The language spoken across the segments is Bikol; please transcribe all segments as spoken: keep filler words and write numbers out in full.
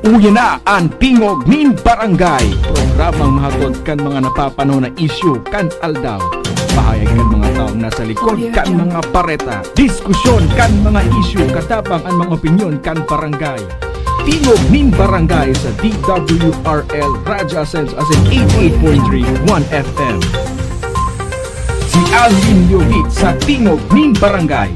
Uya na an Tingog nin Barangay, programang mahatod kan mga napapanahon na isyu kan aldaw. Pahayag kan mga taong nasa likod kan mga bareta. Diskusyon kan mga isyu, katabang an mga opinyon kan barangay. Tingog nin Barangay sa D W R L Radyo Asenso asin eighty-eight point three One F M. Si Alvin Leovit sa Tingog nin Barangay.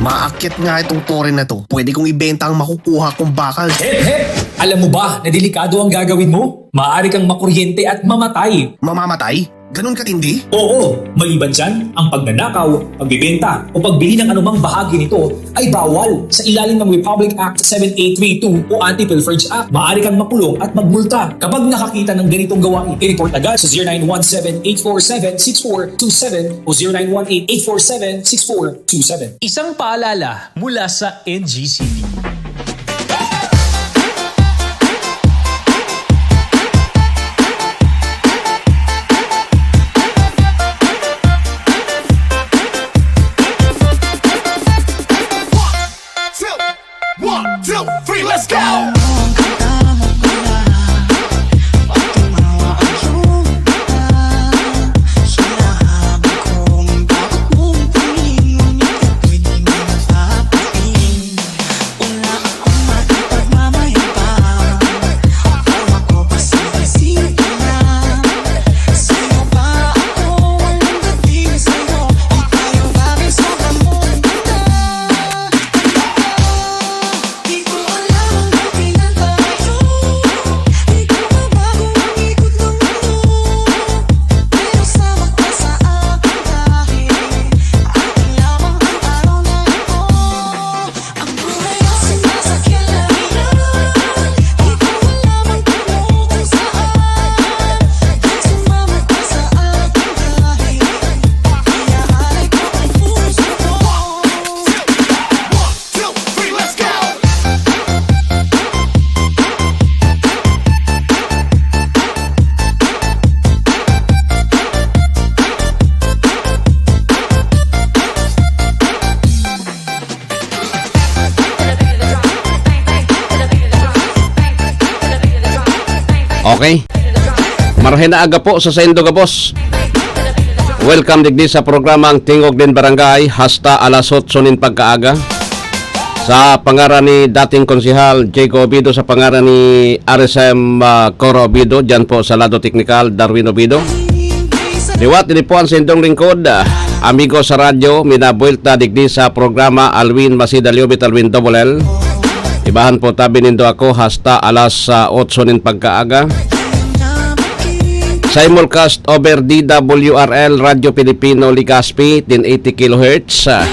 Maakyat nga itong tore na to. Pwede kong ibenta ang makukuha kong bakal. Hep, hep! Alam mo ba na delikado ang gagawin mo? Maaari kang makuryente at mamatay. Mamamatay? Ganun katindi? Oo, maliban dyan, ang pagnanakaw, pagbibenta, o pagbili ng anumang bahagi nito ay bawal sa ilalim ng Republic Act seven eight three two o Anti-Pilferage Act. Maaari kang makulong at magmulta kapag nakakita ng ganitong gawain. I-report agad sa zero nine one seven eight four seven six four two seven o zero nine one eight eight four seven six four two seven. Isang paalala mula sa N G C P. Okay. Marhay na aga po sa saindo gabos. Welcome digdi sa programang Tingog nin Barangay hasta alas otso nin pagkaaga. Sa pangaran ni dating konsehal Jayco Obido, sa pangaran ni R S M, ah, Cora Obido, dyan po sa lado teknikal, Darwin Obido. Liwat, ini po ang saindong lingkod, ah, amigo sa radyo, minabuelta digdi sa programa Alwin Masida Liobit, Alwin Double L. Ibahan po tabi nindo ako hasta alas, ah, otso nin pagkaaga. Simulcast over D W R L Radyo Pilipino, Legazpi, ten eighty kilohertz. Ah,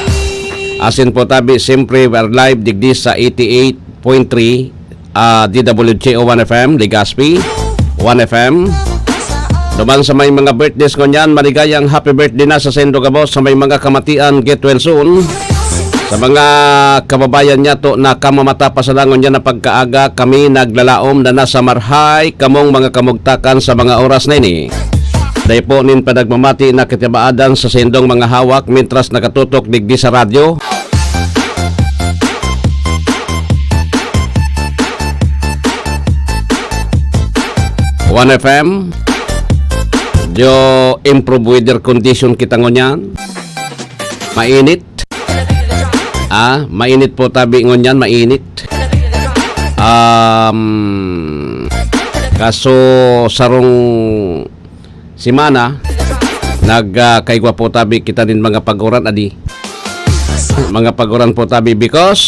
asin po tabi, siyempre, we are live digdi sa eighty-eight point three, ah, D W J O One F M, Legazpi, One F M. Duman sa may mga birthdays ngunyan, maligayang happy birthday na sa saindo gabos, sa may mga kamatian, get well soon. Sa mga kababayan niyato na kamamata pa sana ngunyan na pagkaaga, kami naglalaom na nasa marhay kamong mga kamugtakan sa mga oras na ini. Dai po nin panagmamati na kitibaadan sa saindong mga hawak mintras nakatutok digdi sa radyo. One F M. Medyo improve weather condition kita ngunyan. Mainit. Ah, mainit po tabi ngunyan, mainit. Um, kaso sarong semana, nag, ah, kaigwa po tabi kita nin mga pag-uran, adi. Mga pag-uran po tabi because,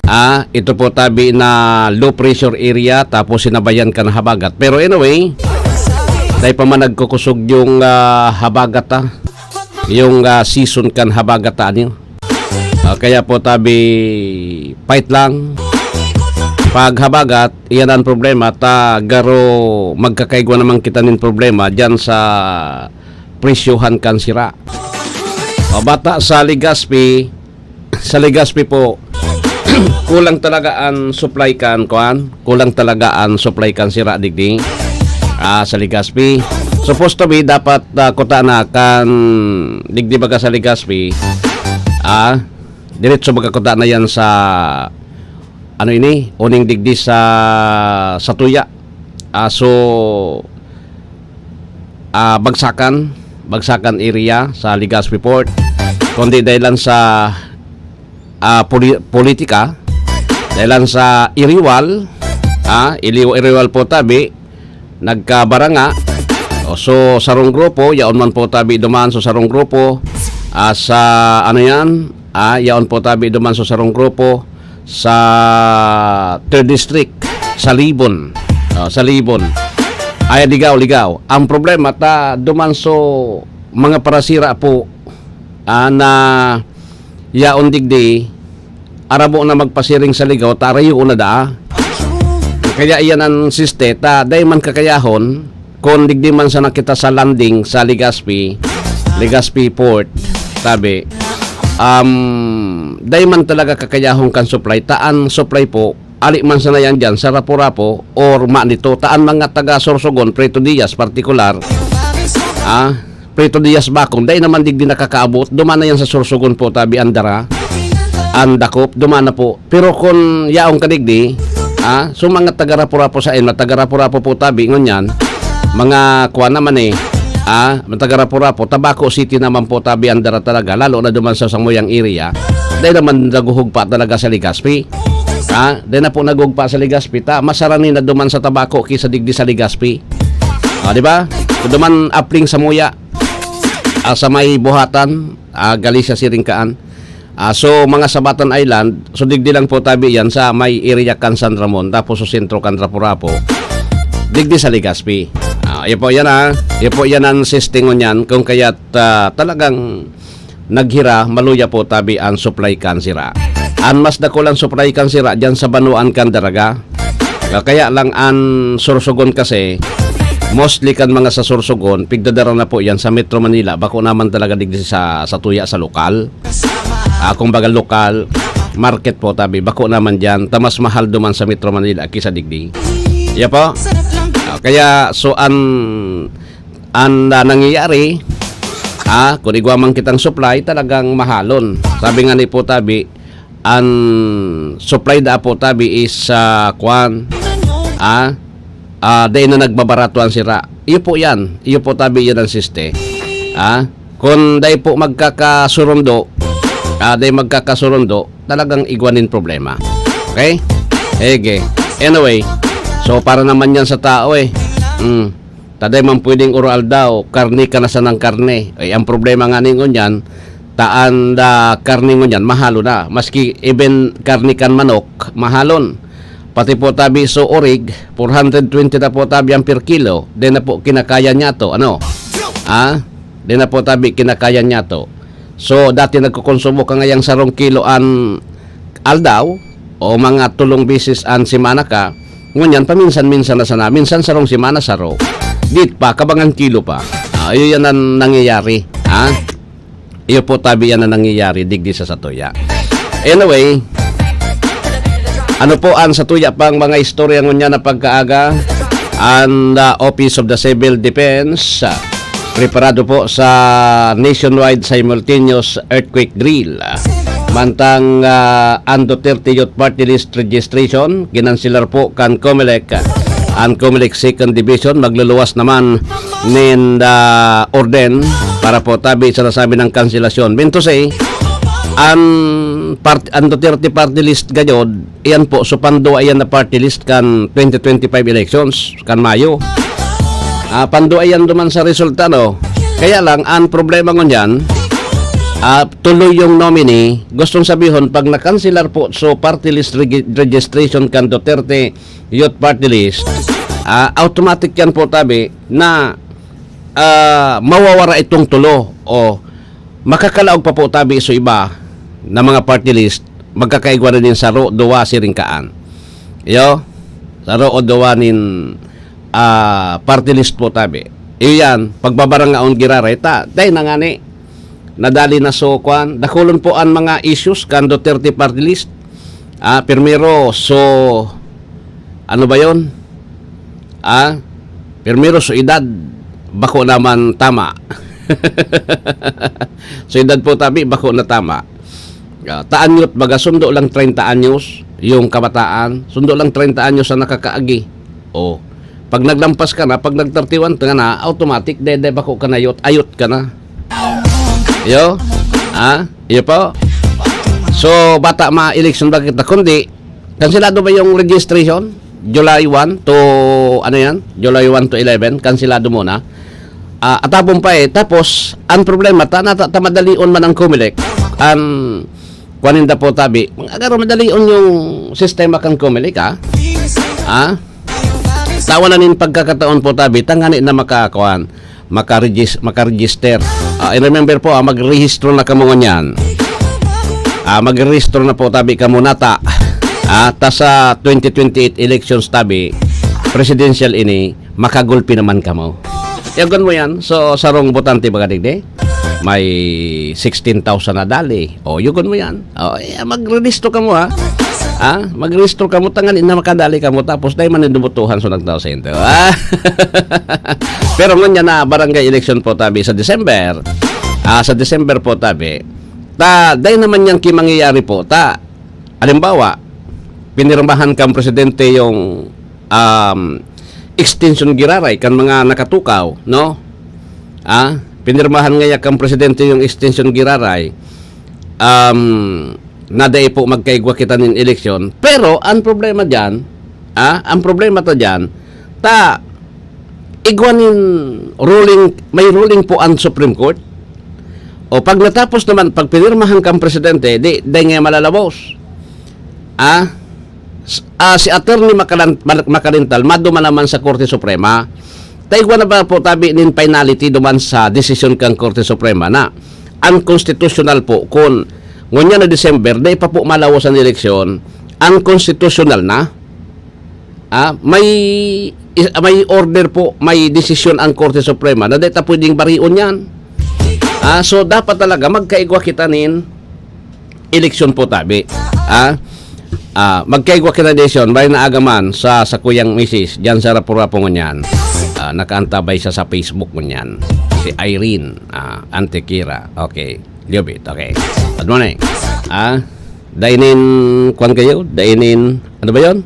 ah, ito po tabi na low pressure area tapos sinabayan kan habagat. Pero anyway, dai pa man nagkukusog yung, ah, habagat, ah. Yung, ah, season kan habagat, ah, niyo. Ah, kaya po tabi, fight lang. Pag habagat, iyan ang problema, ta garo magkakaigwa naman kita nin problema diyan sa presyohan kan sira. O bata sa Legazpi, sa Legazpi po, kulang talaga ang supply kan, kuan, kulang talaga ang supply kan sira digdi. Ah, sa Legazpi. Supposed to be, dapat, ah, kuta na kan digdi baga sa Legazpi. Ah, diretso baga kuta na yan sa ano ini, uning digdi sa, sa tuya. Ah, so, ah, Bagsakan, Bagsakan area sa Legazpi Port. Kundi dahilan sa, ah, poli-, politika, dahilan sa iriwal, ah, iliw-, iriwal po tabi, nagkabaranga. O, so, sarong grupo, yaon man po tabi duman so sarong grupo. Ah, sa, ano yan? Ah, yaon po tabi duman so sarong grupo sa third District, sa Libon. Ah, sa Libon. Ay, ligaw, ligaw. Ang problema, ta, duman so mga parasira po, ah, na yaon digdi, arabo na magpasiring sa ligaw, ta rayo na daa. Kaya iyan ang siste, ta dai man kakayahon, kung digdi man sana kita sa landing sa Legazpi, Legazpi Port, sabi, um, dai man talaga kakayahon kan supply, ta ang supply po, ali man sana yan dyan sa Rapu-Rapu or Manito, ta ang mga taga Sorsogon, Prieto Diaz, partikular, ah, Prieto Diaz bakong, dai naman digdi nakakaabot, duman na yan sa Sorsogon po, tabi ang dara, ang dakop, duman na po. Pero kun yaon ka digdi, ah, so mga taga Rapu-Rapu sa, mga taga Rapu-Rapu po, tabi, ngunyan, mga kuwan naman eh, ah, mga taga Rapu-Rapu, Tabaco City naman po, tabi ang dara talaga, lalo na duman sa samuyang area, dai naman naguhugpa talaga sa Legazpi. Ah, dai na po naguhugpa sa Legazpi, ta, masarani na duman sa Tabaco ki sa digdi sa Legazpi. Ah, di ba? So, duman apling samuya, ah, sa may Buhatan, ah, Galicia siring kaan. Ah, so, mga Sabatan Island, so digdi lang po tabi yan sa may area kan San Ramon, tapos sa sentro kan Rapu-Rapu, digdi sa Legazpi. Ah, iyo po yan, ah. Iyo po yan ang sistingon yan, kung kaya't, ah, talagang naghira, maluya po tabi ang supply kan sira. An mas dakul ang supply kan sira diyan sa banwaan kan Daraga. Ah, kaya lang an Sorsogon kasi, mostly kan mga sa Sorsogon, pigdadara na po yan sa Metro Manila, bako naman talaga digdi sa, sa tuya, sa lokal. Ah, kumbaga lokal, market po tabi, bako naman diyan, ta mas mahal duman sa Metro Manila kisa digdi. Iya po? Ah, kaya, so, an, an, ah, nangyayari, ah, kung igwa man kitang supply, talagang mahalon. Sabi nga ni po tabi, an supply da po tabi is, ah, kwan, ah, ah, dai na nagbabarato ang sira. Iyo po yan. Iyo po tabi yan ang siste. Ah, kung dai po magkakasurundo, ah, dai magkakasurundo, talagang igwa nin problema. Okay? Ege. Anyway, so para naman yan sa tao eh. Mm. Ta dai man pwedeng oro aldaw, karne ka na sanang karne. Ay, ang problema nga nin ngunyan, taan da karne ngunyan, mahalo na. Maski even karne kan manok, mahalon. Pati po tabi so orig, four hundred twenty na po tabi ang per kilo. Di na po kinakaya niya to, ano? Ha? Di na po tabi kinakaya niya to. So, dati nagkokonsumo ka ngayang sarong kilo an aldaw, o mga tulong bisis an semana ka, ngunyan paminsan-minsan na sana, minsan sarong semana saro. Dit pa, kabangan kilo pa. Ah, iyo yan ang nangyayari. Ha? Iyo po tabi yan ang nangyayari, digdi sa satuya. Anyway, ano po ang satuya pang mga istorya ngunyan na pagkaaga? Ang, ah, Office of the Civil Defense, ah, preparado po sa nationwide simultaneous earthquake drill. Mantang, ah, ang Duterte Youth Party List registration, kinanselar po kan Comelec. Ang Comelec Second Division magluluwas naman nin, ah, orden para po tabi sa nasabi ng kanselasyon. Mean to say, ang part-, ang Duterte Party List gayod, iyan po, so pandua iyan na party list kan twenty twenty-five elections, kan Mayo. Ah, pandua iyan duman sa resulta, no? Kaya lang, ang problema ngunyan, ah, tuloy yung nominee. Gustong sabihon, pag nakanselar po, so party list regi-, registration kan Duterte Youth Party List, ah, automatic yan po, tabi, na, ah, mawawara itong tulo. O, makakalaog pa po, tabi, so iba na mga party list, magkakaigwa na din saro, duwa, siring kaan. Iyo, saro o duwa nin, ah, party list po, tabi. Iyo yan, pagbabarangaon giraray, ta, dai na ngani. Nadali na so, kwan, dakulon po ang mga issues kan Duterte Party List. Ah, primero, so, ano ba yon? Ah, primero, so edad, bako naman tama. So edad po, tabi, bako na tama. Ah, taanyot, baga, sundo lang treinta anyos yung kabataan, sundo lang treinta anyos ang nakakaagi. O, pag naglampas ka na, pag nag-thirty-one ka na, automatic, dede bako ka na, ayot, ayot ka na. Iyo? Ha? Iyo po? So, bata ma-election ba kita? Kundi, kanselado ba yung registration? July one to, ano yan? July one to eleven, kanselado muna. Ah, atapon pa eh. Tapos, ang problema, ta, nata, ta madalion man ang Comelec. Ang, kuwan ninda po tabi, agaro madalion yung sistema kan Comelec, ha? Ha? Tawa na nin pagkakataon po tabi, tangani na makakuan, makaregis-, makaregister. Ah, I remember po, ah, magrehistro na kamo ngunyan. Ah, magrehistro na po tabi kamo nata. Ah, ta sa twenty twenty-eight elections tabi, presidential ini, makagulpi naman kamo. Yagon mo yan. So, sarong botante baga digdi, may sixteen thousand na dali. O, yagon mo yan. O, eh, magrehistro kamo, ha? Ha? Magrehistro kamo, tangani na makadali kamo, tapos dai man yung dubutuhan sa nagtao sa inyo. Ah? Pero ngunyan na barangay election po tabi sa December. Ah, sa December po tabi. Ta, dai naman yan ki mangyayari po. Ta, halimbawa, pinirmahan kang presidente yung, um, extension giraray kan mga nakatukaw, no? Ah, pinirmahan ngaya kang presidente yung extension giraray. Um, na dai po magkaigwa kita nin eleksyon. Pero ang problema diyan, ah, ang problema ta diyan, ta igwa nin ruling, may ruling po ang Supreme Court. O pag natapos naman, pag pinirmahan kang presidente, di, di nga malalabos. Ah, s-, ah, si Attorney Macalan-, Mal-, Macalintal, maduman naman sa Korte Suprema. Ta igwa na ba po tabi nin finality duman sa desisyon kang Korte Suprema na unconstitutional po kun ngunyan na December, di pa po malawos ang eleksyon, unconstitutional na? Ah, may, is-, may order po, may desisyon ang Korte Suprema na di ta pwedeng barion yan. Ah, so, dapat talaga magkaigwa kita nin eleksyon po tabi. Ah, ah, magkaigwa kita nin eleksyon, may naagaman sa, sa kuyang misis, dyan sa Rapu-Rapu ngunyan. Ah, nakaantabay siya sa Facebook ngunyan. Si Irene, ah, Antequera. Okay. Liobit, okay. Good morning. Ah, dainin, kwan kayo? Dainin, ano ba yon?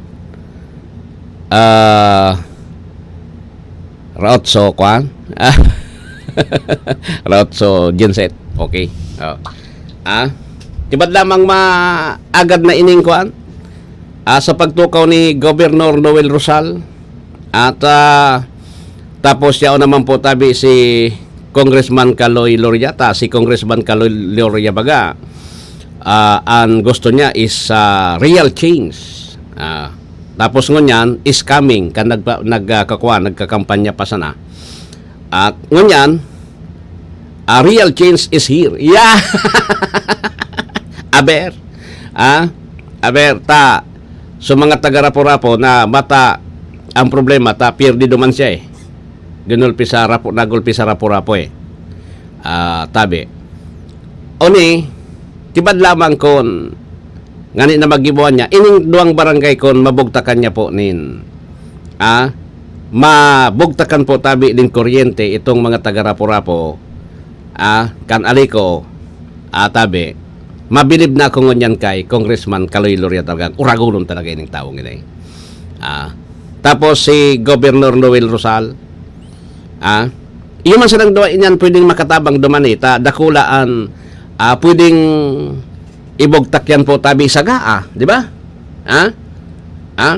Ah, Raotso, kwan? Ah, Raotso, genset. Okay. Oh. Ah, tibad lamang maagad na ining, kwan? Ah, sa pagtukaw ni Governor Noel Rosal, at, ah, tapos yaon naman po tabi si Congressman Kaloy Loria, ta si Congressman Kaloy Loria baga, ah, ang gusto niya is, ah, real change. Ah, tapos ngunyan is coming, kan nagpa-, nag, ah, kakuha, nagkakampanya pa sana. At ngunyan, a real change is here. Yeah! Aber, ah, aber, ta, so mga taga Rapu-Rapu na mata, ang problema, ta, pierde duman siya eh. Ginulpi sa Rapu-, nagulpi sa Rapu-Rapu eh. Ah, tabi. Oni, tibad lamang kon ngani na magiboan niya, ining duwang barangay kon mabugtakan niya po nin, ah, mabugtakan po tabi nin kuryente itong mga taga Rapu-Rapu, ah, kan Alico, ah, tabi, mabilib na ako ngunyan kay Congressman Kaloy Loria talagang uragonon talaga ining taong ini. Ah, tapos si Governor Noel Rosal, ah, iyo man silang duwa inyan pwedeng makatabang duman eh, ta dakula an, ah, pwedeng ibugtak yan po tabi sa Gaa, di ba? Ha? Ha?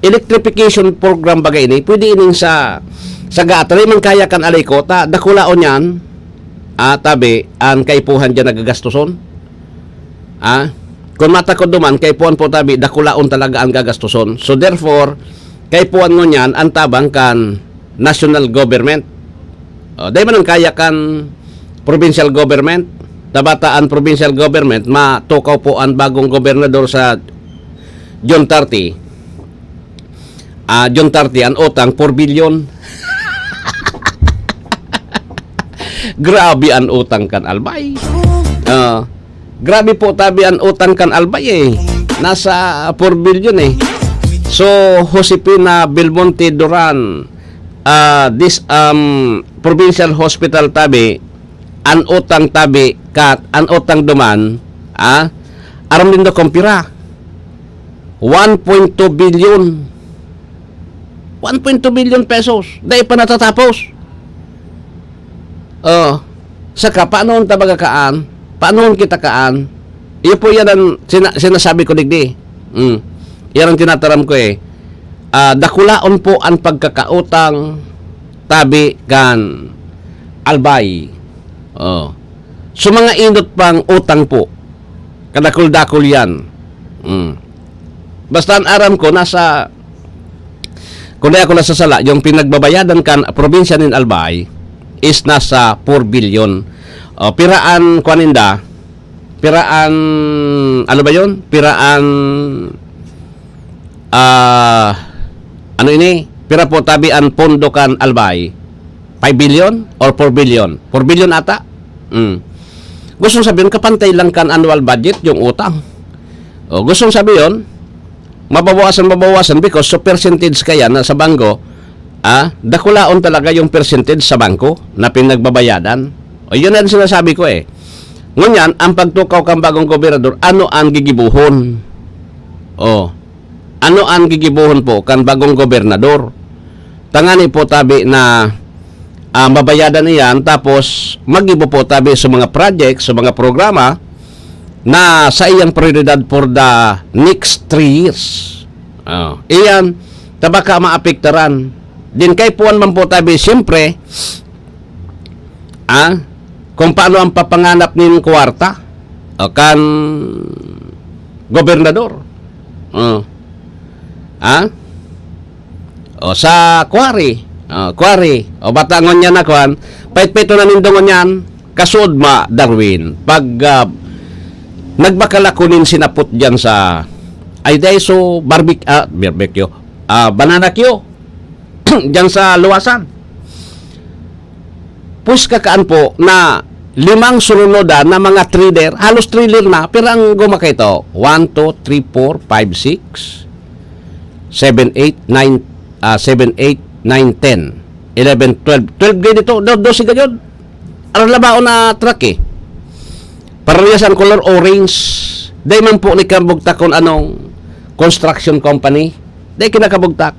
Electrification program baga ini, pwede ining sa, sa Gaa, ta dai man kaya kan Alico, ta dakulaon yan, ah, tabi, ang kaipuhan dyan nagagastoson. Ah, kung matakod duman, kaipuhan po tabi, dakulaon talaga ang gagastoson. So therefore, kaipuhan ngunyan ang tabang kan national government. O, dai man ang kaya kan provincial government. Tabata ang provincial government, matukaw po ang bagong gobernador sa June thirty. Ah, June thirty, ang utang, four billion. Grabe ang utang kan Albay. Ah, grabe po tabi ang utang kan Albay eh. Nasa four billion eh. So, Josefina Belmonte Duran, ah, this, um, provincial hospital tabi, an utang tabi, kat, an utang duman, ah, Aram nindo kung pira? One point two billion. One point two billion pesos. Dai pa natatapos. Oh, saka, paano ta baga kaan? Paano kita kaan? Iyo po yan ang sina-, sinasabi ko digdi. Mm. Yan ang tinataram ko eh. Ah, dakulaon po ang pagkakautang tabi kan Albay. Oh. So, mga inot pang utang po. Kadakul-dakul yan. Mm. Basta ang aram ko, nasa, kung di ako nasasala, yung pinagbabayadan kan probinsya nin Albay is nasa four billion. O, piraan, kuwan ninda, piraan, ano ba yun? Piraan, ah, ano ini? Pira po tabi ang pondo kan Albay? Five billion or four billion? Four billion ata. Mm. Gustong sabihin, kapantay lang kan annual budget yung utang. O, gustong sabihin, mababawasan, mababawasan because so percentage kaya na sa bangko, ah, dakulaon talaga yung percentage sa bangko na pinagbabayadan. O, yun ang sinasabi ko eh. Ngunyan, ang pagtukaw kan bagong gobernador, ano ang gigibuhon? O, ano ang gigibuhon po kan bagong gobernador? Tangani po tabi na, ah, mabayadan iyan, tapos magibo po tabi sa mga project, sa mga programa na sa iyang prioridad for the next three years. Oh, iyan, tabaka maapektaran. Din kay puwan man po tabi, siyempre, ah, kung paano ang papanganap nin kwarta o kan gobernador. Oh. Ah? O sa quarry. O, quarry. O bata ngunyan na kwan. Paitpito na nindo ngunyan. Kasud ma, Darwin. Pag, ah, nagbakal ako nin sinapot dyan sa, ay, dai, so, barbecue, ah, barbecue. Ah, banana cue. Dyan sa luwasan. Pues kakaan po na limang surunodan na mga trailer, halos trailer na, pero ang gumaka ito, one, two, three, four, five, six, seven, eight, nine, ah, seven, eight, nine, ten, eleven, twelve. Twelve gayud ito, do-, dose gayud. Aron labaon na truck eh. Parehas ang color orange. Dai man po ni kabugtak kung anong construction company. Dai kinakabugtak.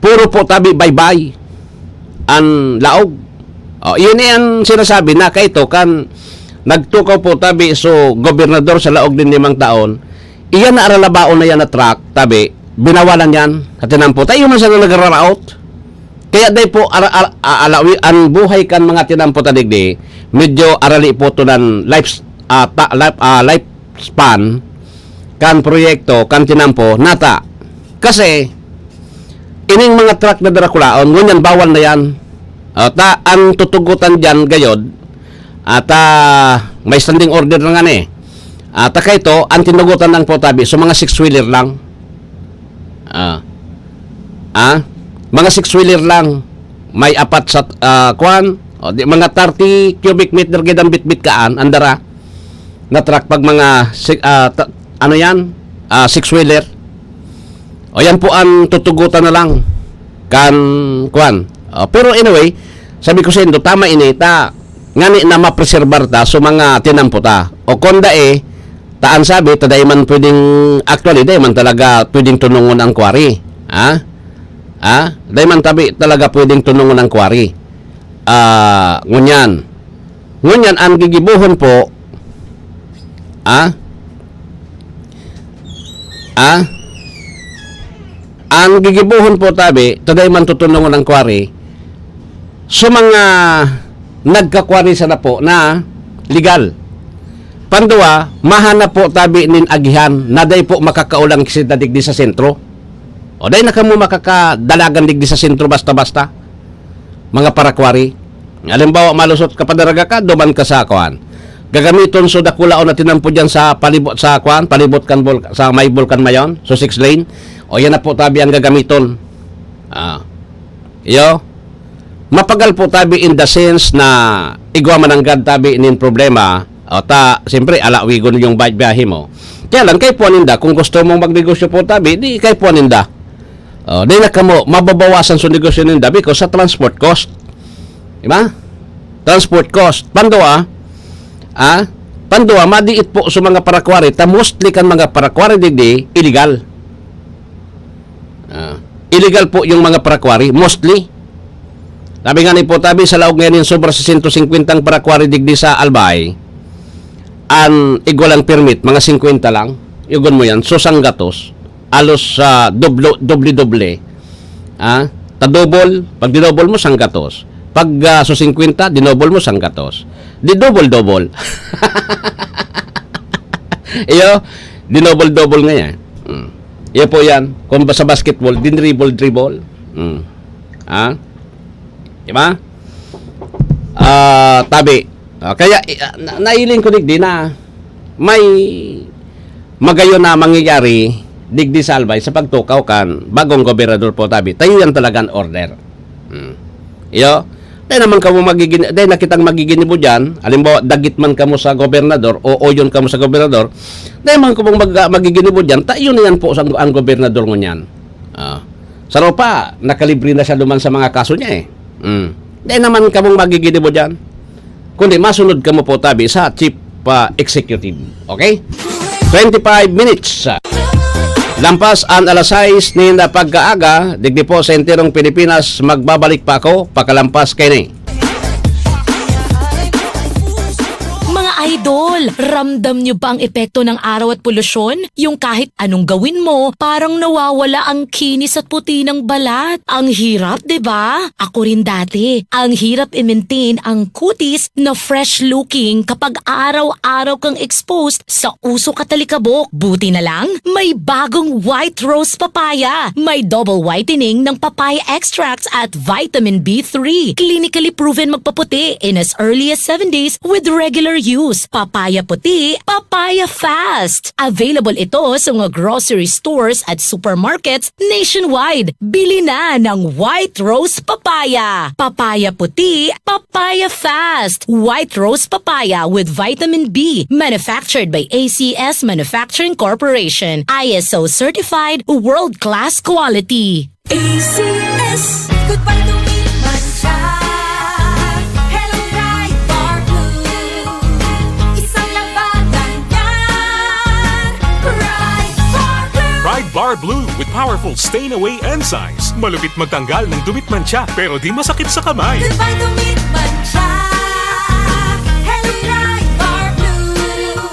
Puro po tabi baybay an laog. O, iyan, iyan sinasabi na kaito kan nagtukaw po tabi so gobernador sa laog nin limang taon, iyan na aralabaon na yan na truck, tabi, binawalan yan. Sa tinampo, tayo man sana nagraraot. Kaya dai po ara-, ara-, a-, alawi, an buhay kan mga tinampo ta digdi, medyo arali po to nan life, ah, ta-, life, ah, life span kan proyekto, kan tinampo, nata. Kasi, ining mga truck na darakulaon, ngunyan bawal na yan. Ah, ta, ang tutugutan dyan, gayod, at, ah, may standing order na nga ni. At, ah, kaito, ang tinugutan lang po tabi, so mga six-wheeler lang. Ah. Ah? Mga six-wheeler lang. May apat sa, ah, kwan, o, di, mga thirty cubic meter gid ang bitbit kaan, ang dara na truck pag mga si-, ah, ta-, ano yan? Ah, six-wheeler. O, yan po ang tutugutan na lang kan kwan. O, pero anyway, sabi ko sa indo, tama ini, ta, ngani na mapreserbar ta, so mga tinampo ta. O kung dai, ta an sabi, ta dai man pwedeng, actually, dai man talaga pwedeng tunungon ang quarry. Ha? Ha? Dai man tabi talaga pwedeng tunungon ang quarry. Ah, ngunyan. Ngunyan, ang gigibohon po, ah, ah, ang gigibohon po, tabi, ta dai man tutunungon ang quarry, so mga nagka-quarry sana po na legal. Pandua, mahanap po tabi nin agihan na dai po makakaulang sida digdi sa sentro. O dai na kamo makakadalagan digdi sa sentro basta-basta. Mga parakwari. Halimbawa, malusot ka, padaraga ka, duman ka sa kuan. Gagamiton so dakulaon na tinampo dyan sa palibot sa kuan, palibot kan bul-, sa may Bulkan Mayon, so six lane. O yan na po tabi ang gagamiton. Ah. Iyo. Mapagal po tabi in the sense na igwa mananggad tabi nin problema. O ta, siyempre, alawigon yung bi-, biyahe mo. Kaya lang, kay puan ninda, kung gusto mong magnegosyo po tabi, di kay puan ninda. Oh, di na kamo, mababawasan sa negosyo ninda because sa transport cost. Di ba? Transport cost. Pandua, ah, Panduwa, madiit po sa mga parakwari, ta mostly kan mga parakwari digdi, illegal. Ah, illegal po yung mga parakwari, mostly. Sabi nga ni Potabi, sa laog ngayon yung sobra sa sento singkwenta ang parakwari digdi sa Albay, an igwa lang permit, mga singkwenta lang. Yugon mo yan, so sanggatos. Alos sa doblo, doble-doble. Ah, ta-double, pag dinouble mo, sanggatos. Pag ah, so singkwenta, dinouble mo, sanggatos. Di double-double. Iyo, dinouble-double nga yan. Mm. Iyo po yan. Kung sa basketball, dinribol-dribol. Mm. Ah? Di ba? Ah, tabi. Ah, kaya, ah, na, nailing ko digdi na may magayon na mangyayari digdi sa Albay sa pagtukaw kan bagong gobernador po, tabi. Tayo yan talaga an order. Hmm. Iyo, dahil naman kamo magigin-, dahil nakitang magiginibo dyan, halimbawa, dagit man kamo sa gobernador o oyon kamo sa gobernador, dahil man kamo mag-, magiginibo dyan, tayo na yan po sa, ang gobernador ngunyan. Ah. Saro pa, nakalibre na siya duman sa mga kaso niya eh. Mm. Dahil naman kamong magiginibo dyan. Kundi masunod kamo po tabi sa chief ah, executive. Okay? Twenty-five minutes. Lampas an alas sais nin pagkaaga, digdi po sa enterong Pilipinas, magbabalik pa ako, pakalampas kaini. Mga idol, ramdam nyo ba ang epekto ng araw at polusyon? Yung kahit anong gawin mo, parang nawawala ang kinis at puti ng balat. Ang hirap, di ba? Ako rin dati. Ang hirap i-maintain ang kutis na fresh-looking kapag araw-araw kang exposed sa usok at alikabok. Buti na lang, may bagong White Rose Papaya. May double whitening ng papaya extracts at vitamin B three. Clinically proven magpaputi in as early as seven days with regular use. Papaya puti, papaya fast. Available ito sa mga grocery stores at supermarkets nationwide. Bili na ng White Rose Papaya. Papaya puti, papaya fast. White Rose Papaya with vitamin B. Manufactured by A C S Manufacturing Corporation. I S O certified, world-class quality. A C S. Goodbye to me, mancha. Hello, Pride Bar Blue. Isang labanan yan. Pride Bar Blue. Pride Bar Blue with powerful stain away enzymes. Malupit magtanggal ng dumi at mancha, pero di masakit sa kamay. Goodbye to me, mancha. Hello, Pride Bar Blue.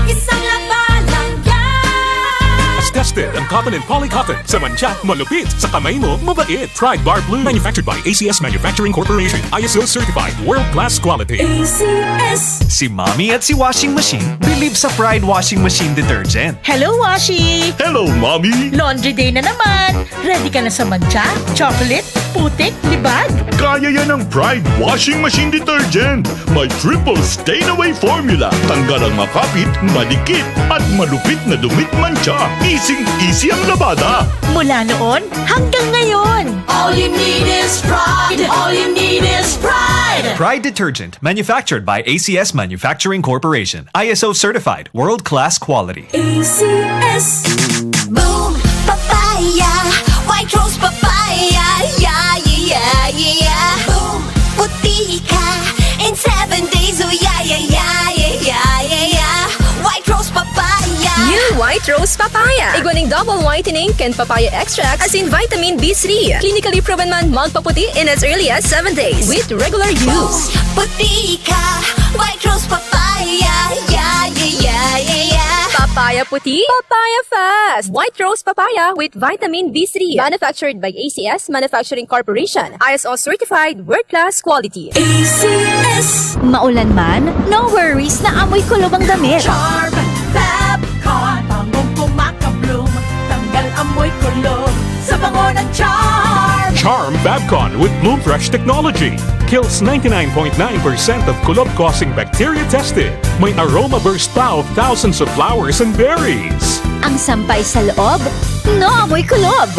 Isang labanan yan. Mas tested ang cotton and polycotton. Sa mancha, malupit. Sa kamay mo, mabait. Pride Bar Blue. Manufactured by A C S Manufacturing Corporation. I S O certified. World class quality. A C S. Si Mommy at si Washing Machine believe sa Pride Washing Machine Detergent. Hello, Washi! Hello, Mommy! Laundry day na naman! Ready ka na sa mancha, chocolate, putik, libag? Kaya yan ng Pride Washing Machine Detergent. May triple stain away formula. Tanggal ang makapit, madikit, at malupit na dumi at mancha. Easy-easy ang labada. Mula noon hanggang ngayon. All you need is Pride. All you need is Pride. Pride Detergent, manufactured by A C S Manufacturing Corporation. I S O certified, world-class quality. A C S. Boom Papaya, White Rose Papaya, yeah, yeah, yeah, yeah. Boom, puti ka in seven days, oh yeah, yeah, yeah, yeah, yeah, yeah, yeah. White Rose Papaya. New White Rose Papaya. Igwa ning double whitening kan papaya extract asin vitamin B three. Clinically proven man magpaputi in as early as seven days with regular use. Puti ka, White Rose Papaya, yeah, yeah, yeah, yeah, yeah. Papaya puti, papaya fast. White Rose Papaya with vitamin B three. Manufactured by A C S Manufacturing Corporation. I S O certified, world class quality. A C S. Maulan man, no worries na amoy kulob ang damit. Charm Fab Con, bangong kumakabloom, tanggal amoy kulob sa bango ng Charm. Charm Fab Con with Bloom Fresh technology kills ninety-nine point nine percent of kulob-causing bacteria tested. May aroma burst pa of thousands of flowers and berries. Ang sampay sa loob, no amoy kulob.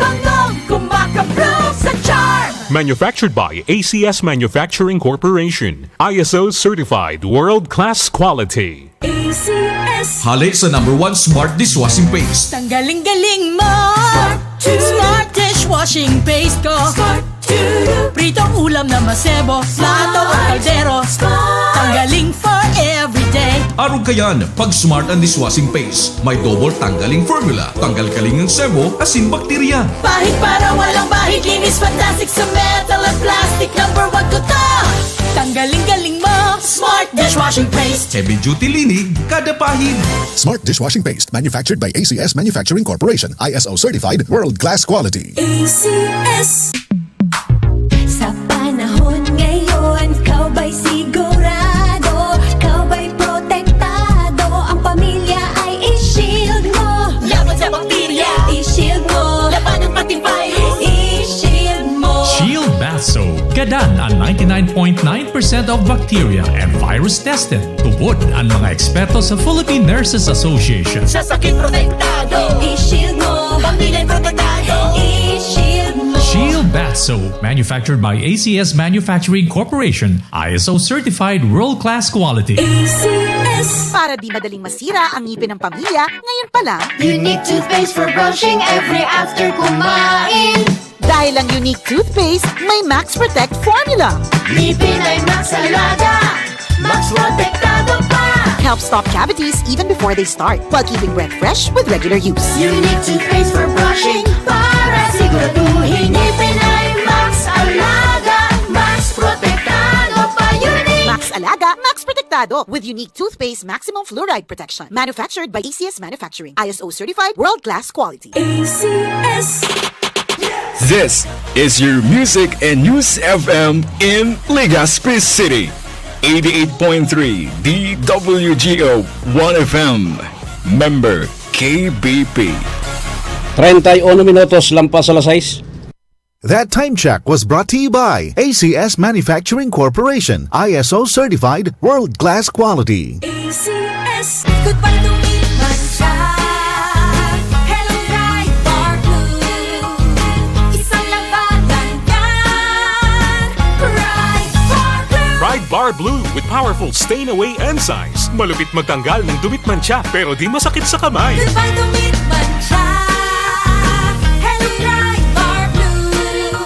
Bangong kumakabloom sa Charm. Manufactured by A C S Manufacturing Corporation. I S O certified, world-class quality. A C S. Hale sa number one smart dishwashing paste. Tanggaling galing mo. Smart two. Smart dishwashing paste ko. Smart two. Pritong ulam na masebo, plato o kaldero, tanggaling for everyday. Arog kayan, pag Smart ang dishwashing paste. May double tanggaling formula, tanggal kaling ng sebo, asin bakterya. Pahid para walang bahid, linis fantastic sa metal at plastic. Number one ko to. Tanggaling galing mo, Smart dishwashing paste. Heavy duty linig, kada pahid. Smart dishwashing paste, manufactured by A C S Manufacturing Corporation, I S O certified, world class quality. A C S. Sa panahon ngayon, ikaw ba'y sigurado? Ikaw ba'y protektado? Ang pamilya ay i-shield mo. Laban sa bakterya, I-shield mo. Labanan pati virus. I-shield mo. Shield Bath Soap. Gadan ang ninety-nine point nine percent of bacteria and virus tested. Tubod ang mga eksperto sa Philippine Nurses Association. Sa sakit protektado. I-shield mo. Pamilya protektado. I-shield mo. Shield Bath Soap, manufactured by A C S Manufacturing Corporation, I S O certified world-class quality. A C S. Para di madaling masira ang ngipin ng pamilya, ngayon pa lang. Unique toothpaste for brushing every after kumain. Dahil ang Unique Toothpaste may Max Protect Formula. Ngipin ay Max Alaga. Max Protektado pa. Helps stop cavities even before they start, while keeping breath fresh with regular use. Unique toothpaste for brushing para siguraduhin ngipin ay Max Alaga. Max Protektado pa. Unique. Max Alaga, Max Protektado with Unique Toothpaste Maximum Fluoride Protection. Manufactured by A C S Manufacturing. I S O certified, world-class quality. A C S. This is your Music and News F M in Legazpi City. eighty-eight point three D W G O one F M. Member K B P. Treinta y uno minutos lampas alas sais. That time check was brought to you by A C S Manufacturing Corporation, I S O certified, world class quality. A C S. Goodbye to meat mancha. Hello, Pride Bar Blue. Isang labanan yan. Pride Bar Blue. Pride Bar Blue with powerful stain away enzymes. Malupit magtanggal ng dumit mancha pero di masakit sa kamay. Goodbye to meat mancha. Hello, Pride Bar Blue.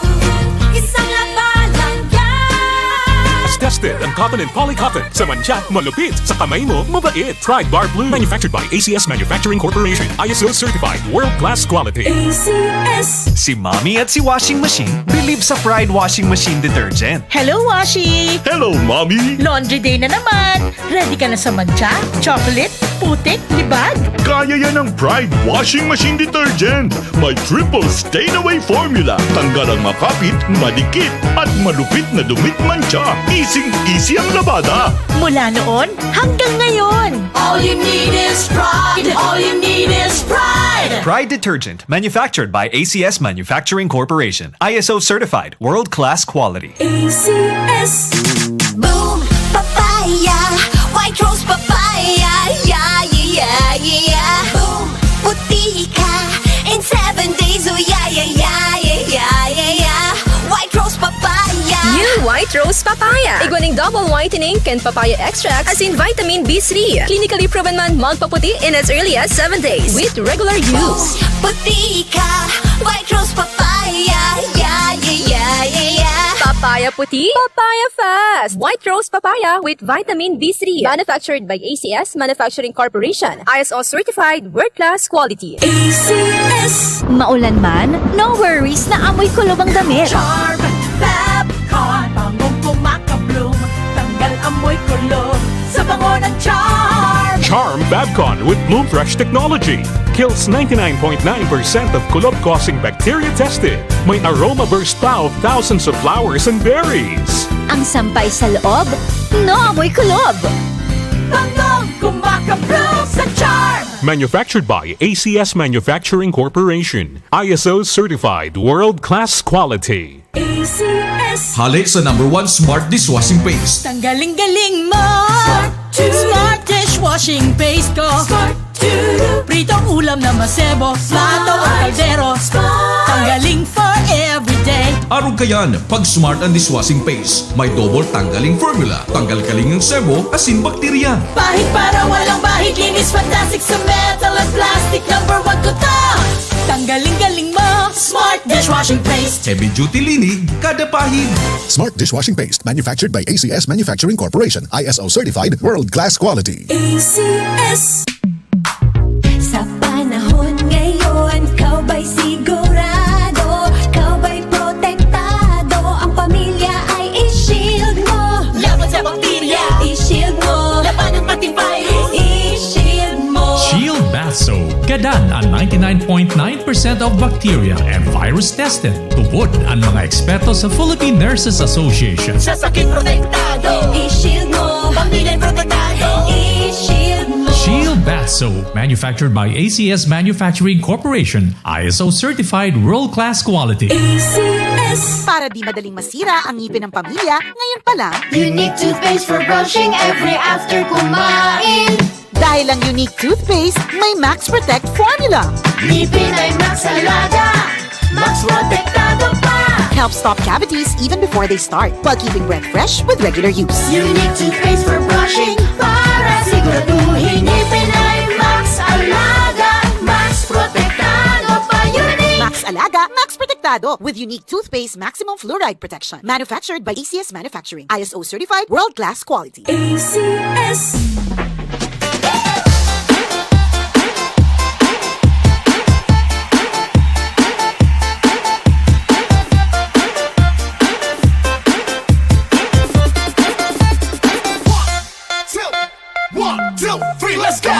Isang labanan yan. Tested ang cotton and polycotton. Sa mancha, malupit. Sa kamay mo, mabait. Pride Bar Blue. Manufactured by A C S Manufacturing Corporation. I S O certified. World class quality. A C S. Si Mommy at si Washing Machine bilib sa Pride Washing Machine Detergent. Hello, Washi! Hello, Mommy! Laundry day na naman! Ready ka na sa mancha, chocolate, putik, libag? Kaya yan ng Pride Washing Machine Detergent. May triple stain away formula. Tanggal ang makapit, madikit, at malupit na dumit mancha. Easy-easy ang labada. Mula noon hanggang ngayon. All you need is pride. All you need is pride. Pride Detergent, manufactured by A C S Manufacturing Corporation. I S O certified, world-class quality. A C S. Boom! Papaya! White Rose Papaya! Yeah, yeah, yeah, yeah, yeah! Boom! Puti ka in seven days! Oh, yeah, yeah, yeah, yeah, yeah, yeah, yeah! White Rose Papaya! New White Rose Papaya. Igwa ning double whitening kan papaya extract asin vitamin B three. Clinically proven man magpaputi in as early as seven days with regular use. Puti ka! White Rose Papaya! Yeah, yeah, yeah, yeah, yeah! Papaya puti, papaya fast. White Rose Papaya with vitamin B three. Manufactured by A C S Manufacturing Corporation. I S O certified, world-class quality. A C S. Maulan man, no worries na amoy kulob ang damit. Charm Fab Con. Bangong kumakabloom. Tanggal amoy kulob sa bango ng Charm. Charm Fab Con with Bloom Fresh technology. Kills ninety-nine point nine percent of kulob-causing bacteria tested. May aroma burst pa of thousands of flowers and berries. Ang sampay sa loob, no amoy kulob. Bangong kumakabloom sa Charm. Manufactured by A C S Manufacturing Corporation. I S O certified, world-class quality. A C S. Hale sa number one smart dishwashing paste. Tanggaling galing mo. Smart dishwashing paste ko. Smart Pritong ulam na masebo, plato o kaldero. Tanggaling for everyday. Arog kayan, pag Smart ang dishwashing paste. May double tanggaling formula. Tanggal kaling ng sebo, asin bakterya. Pahid para walang bahid, linis fantastic sa metal at plastic. Number one ko to. Tanggaling galing mo. Smart dishwashing Washing paste. Heavy duty linig, kada pahid. Smart dishwashing paste, manufactured by A C S Manufacturing Corporation, I S O certified, world class quality. A C S. Sa panahon ngayon, ikaw ba'y sigurado? Ikaw ba'y protektado? Ang pamilya ay i-shield mo. Laban sa bakterya, i-shield mo. Labanan pati virus, i-shield mo. Shield Bath Soap. Gadan an ninety-nine point nine percent of bacteria and virus tested. Tubod an mga eksperto sa Philippine Nurses Association. Sa sakit protektado, i-shield mo. Pamilya protektado, i-shield mo. Shield Bath Soap, manufactured by A C S Manufacturing Corporation, I S O certified world-class quality. A C S. Para di madaling masira ang ngipin ng pamilya, ngayon pa lang. Unique toothpaste for brushing every after kumain. Dahil ang Unique Toothpaste may Max Protect Formula. Ngipin ay Max Alaga, Max Protektado pa. Helps stop cavities even before they start, while keeping breath fresh with regular use. Unique Toothpaste for brushing, para siguraduhin ngipin ay Max Alaga, Max Protektado pa. Unique! Max Alaga, Max Protektado, with Unique Toothpaste Maximum Fluoride Protection. Manufactured by A C S Manufacturing. I S O certified, world-class quality. A C S. One, two, three, let's go!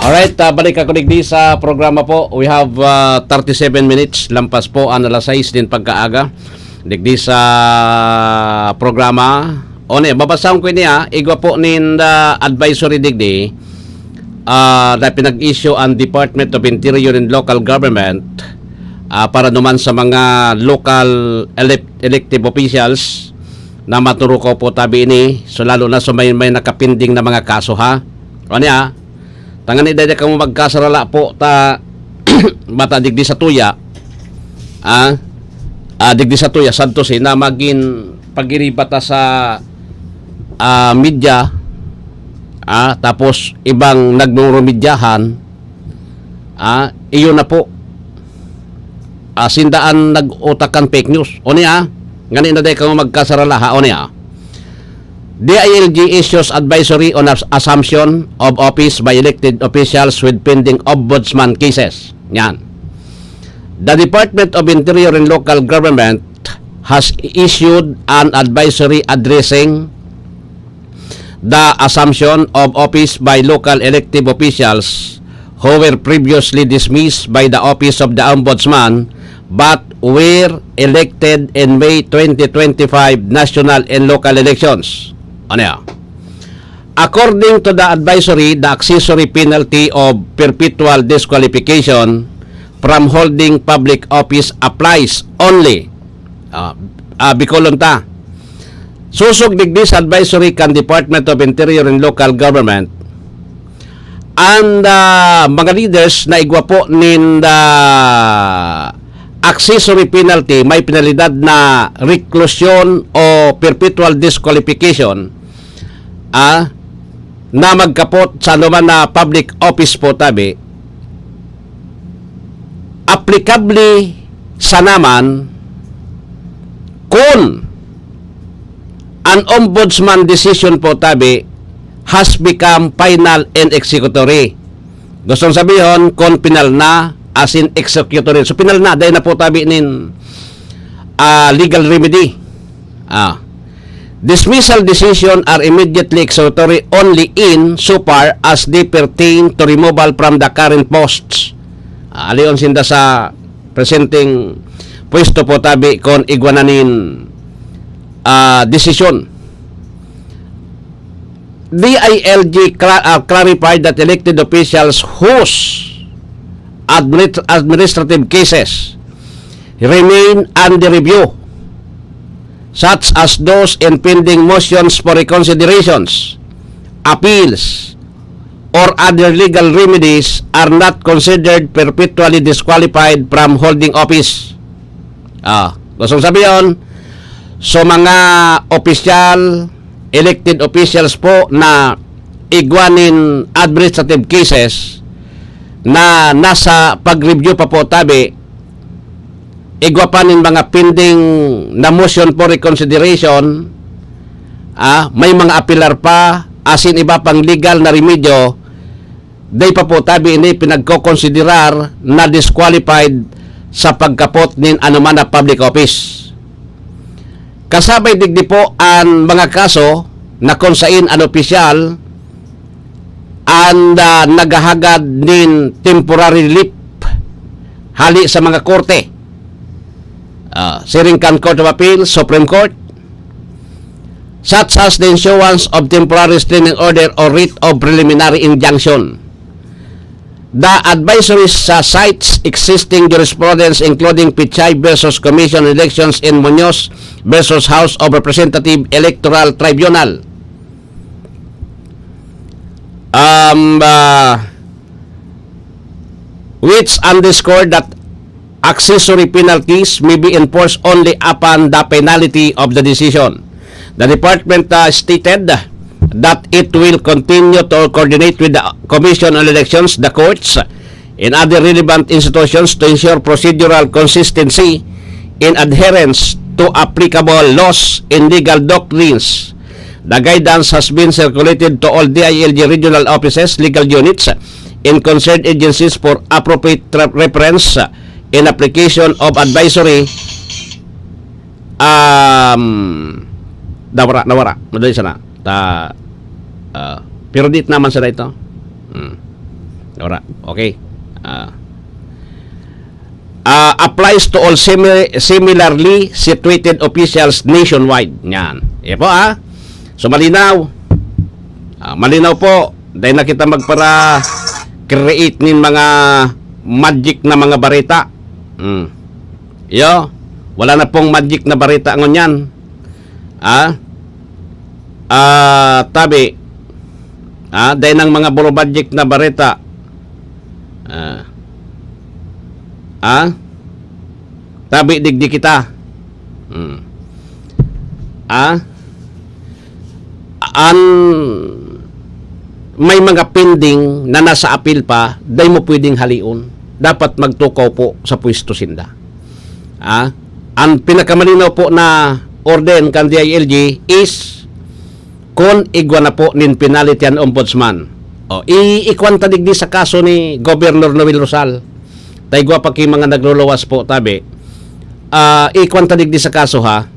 Alright, ah, balik ako digdi sa programa po. We have, ah, thirty-seven minutes, lampas po an alas sais nin pagkaaga. Digdi sa programa. O ni, babasahon ko ini, ah. Igwa po nin, ah, advisory digdi, ah, na pinag-issue ang Department of Interior and Local Government, ah, para naman sa mga local elec-, elective officials na maturukaw po tabi ini. So, lalo na sa may, may nakapinding na mga kaso, ha. O niya, tanganing dai kamo magkasarala po ta bata digdi sa tuya, ah, ah, digdi sa tuya, sadto si na magin pagiriba ta sa, ah, media, ah, tapos ibang nagmumurumidyahan, ah, iyon na po. Ah, sinda an nag-utak kan fake news. O niya, ngani na dai kamo magkasarala, ha, o niya. D I L G issues advisory on as-, assumption of office by elected officials with pending ombudsman cases. Yan. The Department of Interior and Local Government has issued an advisory addressing the assumption of office by local elective officials who were previously dismissed by the Office of the Ombudsman but were elected in May twenty twenty-five national and local elections. Ano yan? According to the advisory, the accessory penalty of perpetual disqualification from holding public office applies only, ah, ah, Bicolon ta. Sosog digdi sa advisory kan Department of Interior and Local Government, an, ah, mga leaders na igwa po nin, ah, accessory penalty, may penalidad na reclusion o perpetual disqualification, ah, na magkapot sa anuman na public office po tabi, aplikable sana man kung an ombudsman decision po tabi has become final and executory. Gustong sabihon, kung pinal na, as in executory. So, pinal na, dahil na po tabi nin ah, legal remedy. Ah. Dismissal decision are immediately executory only in so far as they pertain to removal from the current posts. Ah, alion sinda sa presenteng pwesto po tabi kon igwa na nin ah, desisyon. D I L G cla- ah, clarified that elected officials whose admit- administrative cases remain under review, such as those in pending motions for reconsiderations, appeals, or other legal remedies, are not considered perpetually disqualified from holding office. Ah, gustong sabihin, so mga opisyal, elected officials po na igwa nin administrative cases na nasa pag-review pa po tabi, igwa pa nin mga pending na motion for reconsideration, ah, may mga apelar pa, asin iba pang legal na remedyo, dai pa po tabi ini pinagkokonsiderar na disqualified sa pagkapot nin anoman na public office. Kasabay digdi po an mga kaso na kung sain an opisyal an, ah, naghahagad nin temporary relief hali sa mga korte, ah, siring kan Court of Appeal, Supreme Court, such as the issuance of temporary restraining order or writ of preliminary injunction. The advisory sa cites existing jurisprudence, including Pichay versus Commission on Elections and Muñoz versus House of Representative Electoral Tribunal, um, uh, which underscored that accessory penalties may be enforced only upon the finality of the decision. The department, uh, stated that it will continue to coordinate with the Commission on Elections, the courts, and other relevant institutions to ensure procedural consistency in adherence to applicable laws and legal doctrines. The guidance has been circulated to all D I L G regional offices, legal units, and concerned agencies for appropriate re- reference in application of advisory. Um, nawara, nawara. Madali sana. Ta, ah, pero di naman sana ito. Hmm. Nawara. Okay. Ah. Ah, applies to all simi- similarly situated officials nationwide. Yan. Yan po, ah. So, malinaw. Ah, malinaw po. Dahil na kita magpara-create nin mga magic na mga bareta. Hmm. Yo, wala na pong magic na bareta ngunyan. Ah? Ah, tabi. Ah, dahil ng mga burubagic na bareta. Ah. Ah? Tabi digdi kita. Hmm. Ah? An may mga pending na nasa apil pa, dai mo pwedeng halion. Dapat magtukaw po sa pwesto sinda. Ah? Ang pinakamalinaw po na orden kan D I L G is kun igwa na po nin penalty an ombudsman. O, i-, ikwan ta digdi sa kaso ni Governor Noel Rosal. Ta igwa pa ki mga nagluluwas po, tabi. Ah, ikwan ta digdi sa kaso, ha.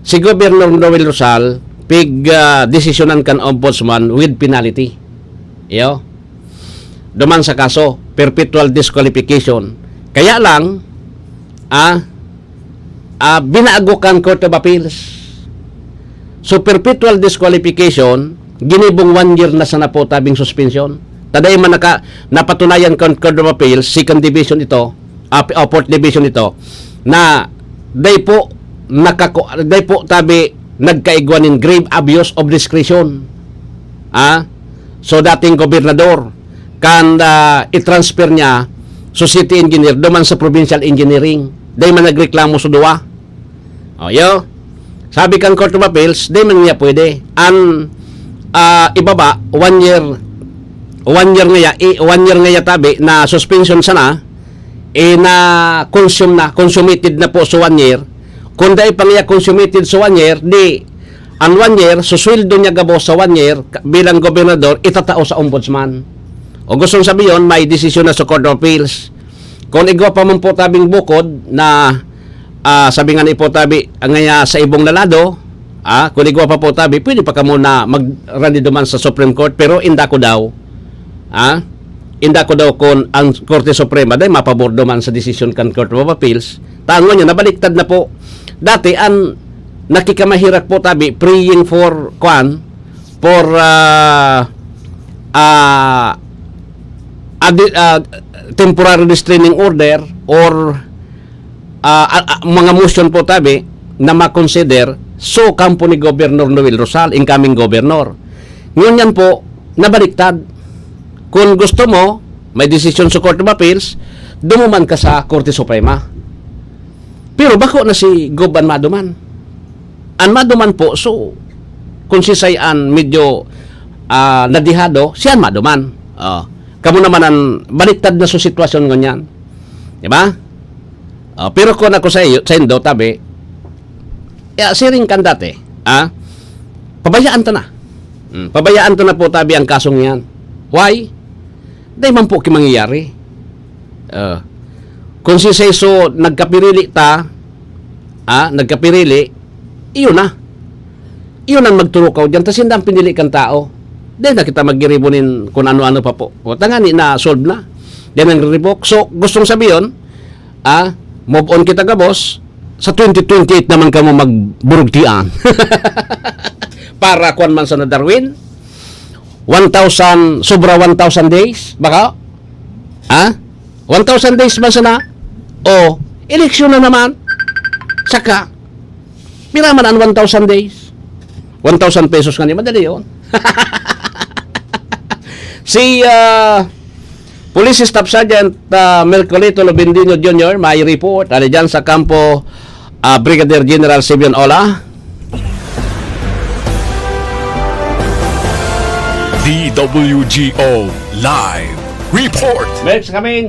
Si Governor Noel Rosal, pig, ah, desisyonan kan ombudsman with penalty. Iyo. Duman sa kaso, perpetual disqualification. Kaya lang, ah, ah, binago kan Court of Appeals. So, perpetual disqualification, ginibong one year na sana po tabing suspension. Taday man naka, napatunayan kan Court of Appeals, second division ito, ah, o fourth division ito, na dai po nakaku-, dai po tabi nagkaigwa nin grave abuse of discretion. Ah? So, dating gobernador, kan, ah, i-transfer niya so city engineer, duman sa provincial engineering. Dai man nagreklamo sa duwa. O, yo. Sabi kan Court of Appeals, dai man niya pwede. An, ah, ibaba, one year, one year ngaya, i-, one year ngaya tabi na suspension sana, eh, na-consume na, consummated na po sa one year. Kung dai pa niya consummated sa one year, di, an one year, susweldo niya gabos sa one year ka-, bilang gobernador, itatao sa ombudsman. O gustong sabihin, may desisyon na sa Court of Appeals. Kung igwa pa man po tabing bukod na, ah, sabi nga ni po tabi, ngaya sa ibong lalado, ah, kung igwa pa po tabi, pwede pa kamo na magrani duman sa Supreme Court, pero inda ko daw, ah, inda ko daw kung ang Korte Suprema dai mapabordo man sa desisyon kan Court of Appeals, tango niya, nabaliktad na po. Dati, ang nakikamahirak po tabi, praying for, kwan, for, ah, ah, adi-, ah, temporary restraining order or, ah, ah, ah, mga motion po tabi na makonsider so kampo ni Gobernador Noel Rosal, incoming governor. Ngunyan po, nabaliktad. Kung gusto mo, may desisyon sa Court of Appeals, dumuman ka sa Korte Suprema. Pero bako na si Gob an maduman. An maduman po, so, kung si Say an medyo, ah, nadihado, siya an maduman. Oh. Kamo naman an baliktad na sa sitwasyon ngunyan. Di ba? Oh, pero kung ako sa iyo, sa indo, tabi, ya, siring kan dati, ah, pabayaan ta na. Hmm, pabayaan ta na po, tabi, ang kasong yan. Why? Dai man po ki mangyayari. Ah, kung si Seso nagkapirili ta, ah, nagkapirili, iyon na. Iyon ang magturukaw diyan. Tas hindi ang pinili kan tao. Di na kita magiribo nin kung ano-ano pa po. O, tangani na solve na. Di nang revoke. So, gustong sabihin, ah, move on kita gabos. Sa twenty twenty-eight naman kamo magburugtian. Para kwan man sa na Darwin. One thousand, sobra one thousand days. Baka? Ha? One thousand days ba sana? O, eleksyon na naman. Saka, pira man ang one thousand days? One thousand pesos nga ni, madali yun. Si, ah, Police Staff Sergeant, ah, Mercolito Lobendino Junior, may report. Ano dyan sa kampo, ah, Brigadier General Simeon Ola? D W G O Live Report. Merks, come in.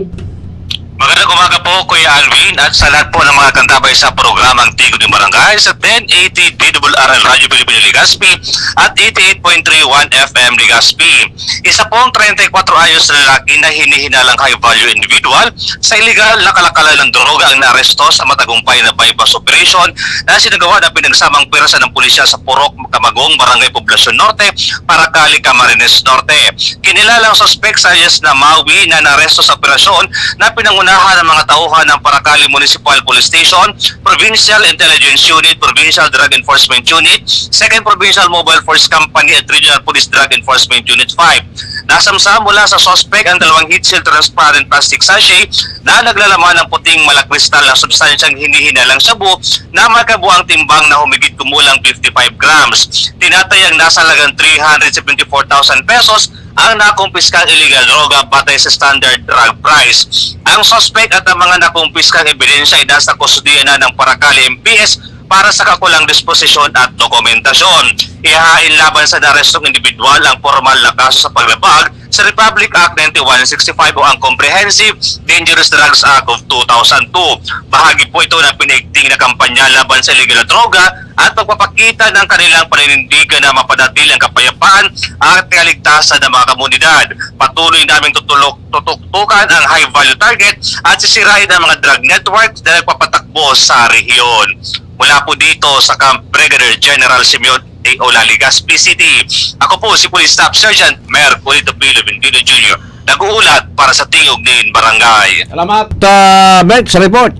Magandang umaga po, Kuya Alvin, at sa lahat po ng mga kantabay sa programang Tigo ng Barangay sa ten eighty D W R L Radyo Pilipino Legazpi at eighty-eight point three one F M Legazpi. Isa pong treinta y cuatro anyos na lalaki na hinihinalang high value individual sa iligal na kalakalan ng droga ang naaresto sa matagumpay na buy-bust operation na sinagawa ng pinagsamang pwersa ng pulisya sa Purok Kamagong, Barangay Poblacion Norte, Paracali, Camarines Norte. Kinilalang suspek sa alias na Maui na naaresto sa operasyon na pinangunahan ng mga tauhan ng Paracali Municipal Police Station, Provincial Intelligence Unit, Provincial Drug Enforcement Unit, Second Provincial Mobile Force Company at Regional Police Drug Enforcement Unit five. Nasamsam mula sa suspek ang dalawang heat-sealed transparent plastic sachet na naglalaman ng puting malakristal na substansyang hinihinalang shabu na may kabuang timbang na humigit kumulang fifty-five grams. Tinatayang nasa halagang three hundred seventy-four thousand pesos ang nakumpiskang illegal droga batay sa standard drug price. Ang suspek at ang mga nakumpiskang ebidensya ay nasa kustodiya na ng Paracali M P S para sa kakulang disposisyon at dokumentasyon. Ihahain laban sa naarestong individual ang pormal na kaso sa paglabag sa Republic Act ninety-one sixty-five o ang Comprehensive Dangerous Drugs Act of two thousand two. Bahagi po ito ng pinaigting na kampanya laban sa illegal na droga at pagpapakita ng kanilang paninindigan na mapanatili ang kapayapaan at kaligtasan ng mga komunidad. Patuloy naming tutulok, tutuktukan ang high-value target at sisirain ang mga drug network na nagpapatakbo sa rehiyon. Mula po dito sa Camp Brigadier General Simeon A. Ola, Legazpi City, ako po si Police Staff Sergeant Merculito P. Lubendino Junior, nag-uulat para sa Tingog nin Barangay. Salamat, ah, Merk, sa report.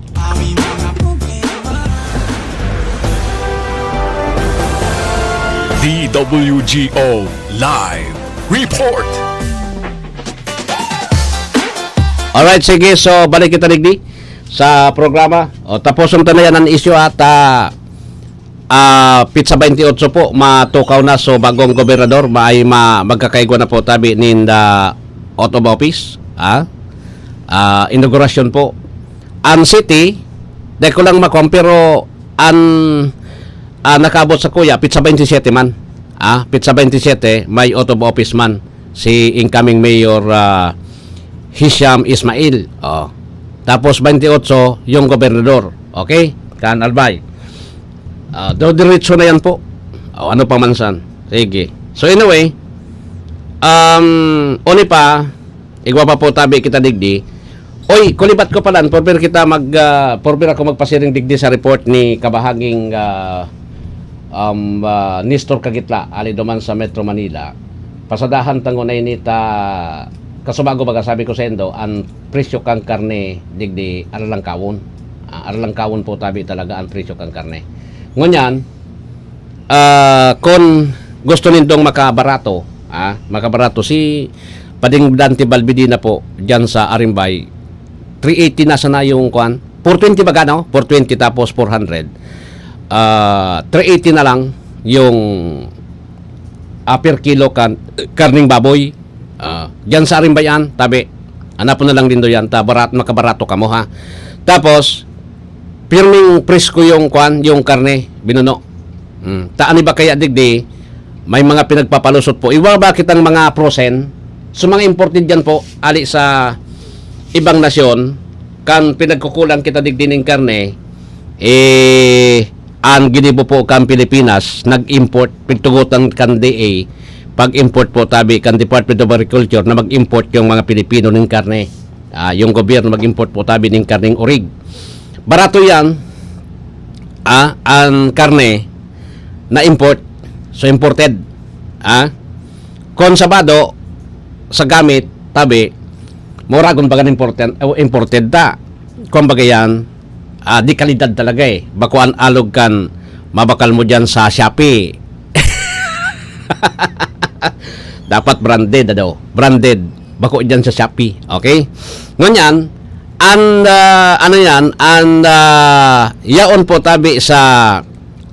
D W G O Live Report. Alright, sige. So, balik kita digdi sa programa. O, taposon ta na yan ang isyu at, ah, ah, petsa twenty-eight po, matukaw na. So, bagong gobernador, may ma-, magkakaigwa na po tabi ninda out of office. Ah? ah, inaugurasyon po. An city, dai ko lang makuan, pero an, ah, nakaabot sakuya, petsa twenty-seven man. Ah, petsa twenty-seven, may oath of office man si incoming Mayor, ah, Hisham Ismail. Oh. Tapos twenty-eight, yung gobernador. Okay? Kan Albay. Ah, do diretso na yan po. O, ano pa man san. Sige. So anyway, um, uni pa, igwa pa po tabi kita digdi. Oy, kulibat ko palan, purpir kita mag, ah, purpir ako magpasiring digdi sa report ni kabahaging, ah, um, ah, Nestor Kagitla, ali duman sa Metro Manila. Pasadahan tango na ini ta, kasubago baga sabi ko sa indo, an presyo kan karne digdi aralangkawon. Ah, aralangkawon po tabi talaga an presyo kan karne. Ngunyan, ah, kun gusto nindong makabarato, ah, makabarato, si Pading Dante Balbidina po, diyan sa Arimbay, three eighty na sana yung kwan. Four twenty baga, no? Four twenty tapos four hundred. Ah, three eighty na lang yung, ah, per kilo kan, karning baboy. Ah, diyan sa Arimbayan, tabi. Hanapon na lang nindo yan, ta barat-, makabarato kamo, ha. Tapos, pirming presko yung kwan, yung karne, binuno. Hmm. Ta ani ba kaya digdi, may mga pinagpapalusot po. Iwa ba kitang mga frozen? So, mga imported yan po, ali sa ibang nasyon, kan pinagkukulang kita digdi ning karne, eh, an ginibo po kan Pilipinas, nag-import, pigtugotan kan D A, pag-import po tabi kan Department of Agriculture na mag-import yung mga Pilipino ning karne. Ah, yung gobyerno mag-import po tabi ning karneng orig. Barato yan, ah, an karne na import. So, imported. Ah, kon sa bado, sa gamit, tabi, mura gun baga imported, o imported ta. Kumbaga yan, ah, di kalidad talaga eh. Bako an alog kan mabakal mo diyan sa Shopee. Dapat branded, ano? Branded. Bako diyan sa Shopee. Okay? Ngunyan, an, ah, ano yan, an, ah, yaon po tabi sa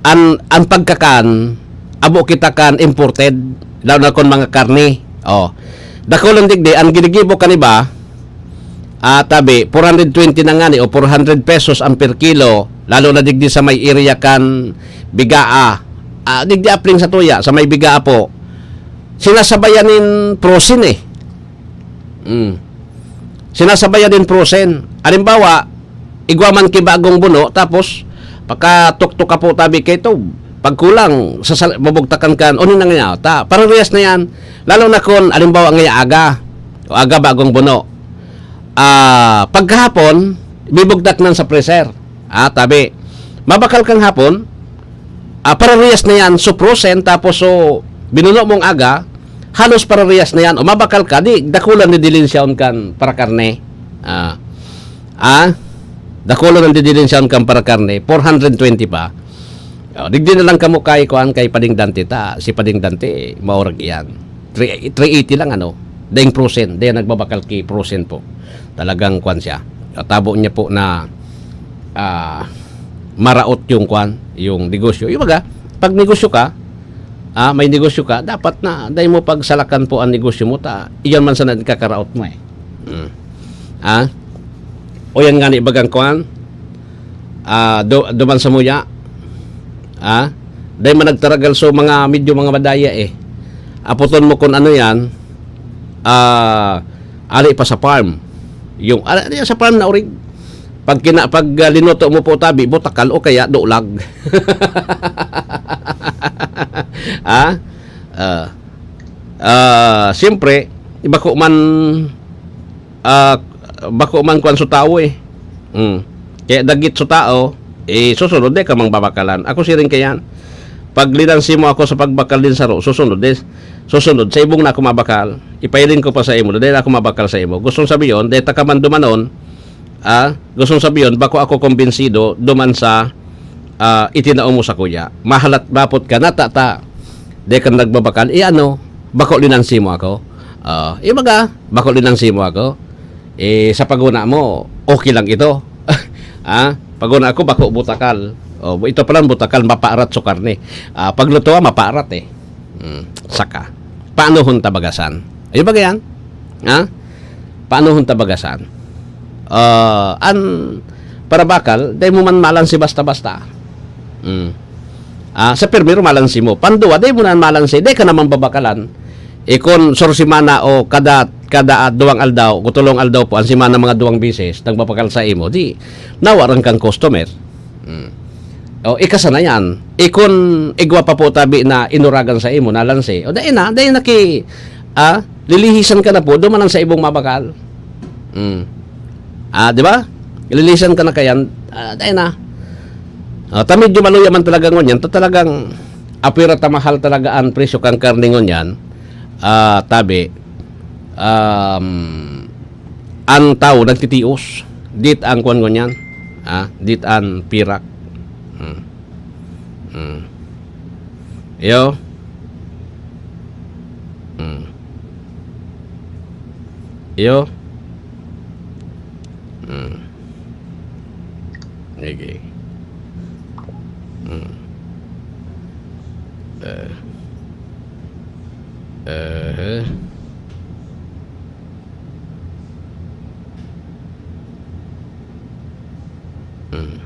an, an pagkakan, abo kita kan imported, lalo na kon mga karne. Oh. Dakulon digdi, an ginigibo kan iba, ah, tabi, four hundred twenty na ngani o four hundred pesos ang per kilo, lalo na digdi sa may area kan Bigaa. Ah, digdi apling sa tuya, sa may Bigaa po. Sinasabayan nin frozen eh. Mm. Sinasabayan nin frozen. Halimbawa, igwa man ki bagong buno, tapos pakatuktok ka po tabi kay ito, pagkulang, sasal-, bubugtakan kan, o ninang niya, ta, parehas na yan. Lalo na kung, halimbawa, ngaya aga, o aga bagong buno. Ah, pagkahapon, bibugtak nan sa freezer. Ah, tabi. Mabakal kang hapon, ah, parehas na yan, so frozen, tapos so binuno mong aga, halos parehas na yan. O mabakal ka, di, dakulan ni dilinsyahon kan parakarne. Ah, ah, dakulan ang didilinsyahon kan parakarne, four hundred twenty pa. Oh, digdi na lang kamo kay, kuan, kay Pading Dante ta. Si Pading Dante, maurag iyan. Three, three eighty lang, ano. Daing frozen, daing nagbabakal ki frozen po. Talagang kuan siya. Tabo niya po na, ah, maraot yung kuan, yung negosyo. Yung baga, pag negosyo ka, ah, may negosyo ka, dapat na dai mo pagsalakan po ang negosyo mo, ta iyan man sana ikakaraot mo eh. Mm. Ah? O yan nga ni bagang kuan, ah, do, duman sa muya. Ah? Dai man nagtaragal so mga medyo mga madaya eh. Aputon mo kung ano yan, ah, ali pa sa farm. Yung, ali, ali sa farm na orig. Pag kina-, pag, ah, linuto mo po tabi, butakal o kaya dulag. Ah? Ah. Ah, siyempre, bako man, ah, bako man kuwan sa tao eh. Mm. Kaya dagit sa tao, eh, susunod, di ka mang babakalan. Ako siring kayan. Pag linansi mo ako sa pagbakal din saro, susunod, di, susunod, sa ibong na ako mabakal. Ipailin ko pa sa imo, dahil ako mabakal sa imo. Gustong sabihin, dahil ta ka man dumanon, ah, gustong sabihin, bako ako kumbinsido duman sa, ah, itinao mo sa kuya. Mahalat bapot ka, natata, di ka nagbabakal, eh ano, bako linansi mo ako. Ah, ibaga, bako linansi mo ako. Eh, sa paguna mo, okay lang ito. Ah, paguna ako, bako butakal. Oh, ito palang butakal, mapaarat sa karne. Ah, pagluto, ah, mapaarat eh. Hmm, saka. Paano hon tabagasan? Ayun ba yan? Ha? Paano hon tabagasan? Ah, an parabakal, dai mo man malansi basta-basta. Mm. Ah, sa primero, malansi mo. Panduwa, dai mo na malansi, dai ka na mambabakalan. Ikon, sor semana o kada, kada duwang aldaw, o tolong aldaw po, an semana mga duwang beses, nagbabakal sa imo, di, nawaran kang customer. Mm. O, ikasanayan. Ikon igwa pa po tabi na inuragan sa imo, nalansi. O, dai na, dai na ki, ah, lilihisan ka na po, duman ang sa ibong mabakal. Mm. Ah, di ba? Lilihisan ka na kayan, ah, dai na. Ah, ta medyo maluya man talaga ngunyan, ta talagang apira ta mahal talaga ang presyo kang karne ngunyan. Ah, tabi, um, ang tao nagtitios. Dit ang kwan ngunyan. Ah, dit ang pirak. Hmm. Hmm. Iyo. Hmm. Iyo. Hmm. Sige. Hmm. Eh. Eh. Hmm.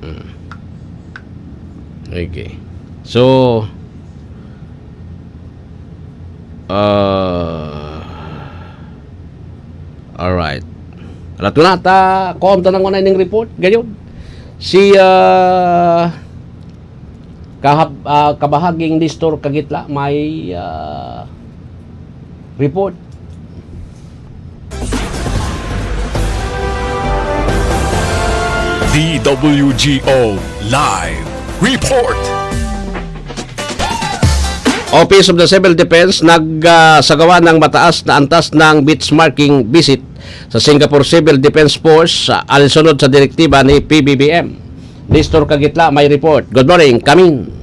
Hmm. Okay. So, ah, alright. Alat ko na, ta, kuha ta ng unay ning report. Gayon. Si, ah, kahab-, ah, kabahaging Nestor Kagitla, may, ah, report. D W G O Live Report. Office of the Civil Defense nagsagawa ng mataas na antas ng benchmarking visit sa Singapore Civil Defense Force, ah, alisunod sa direktiba ni P B B M. Nestor Kagitla may report. Good morning, Kamin.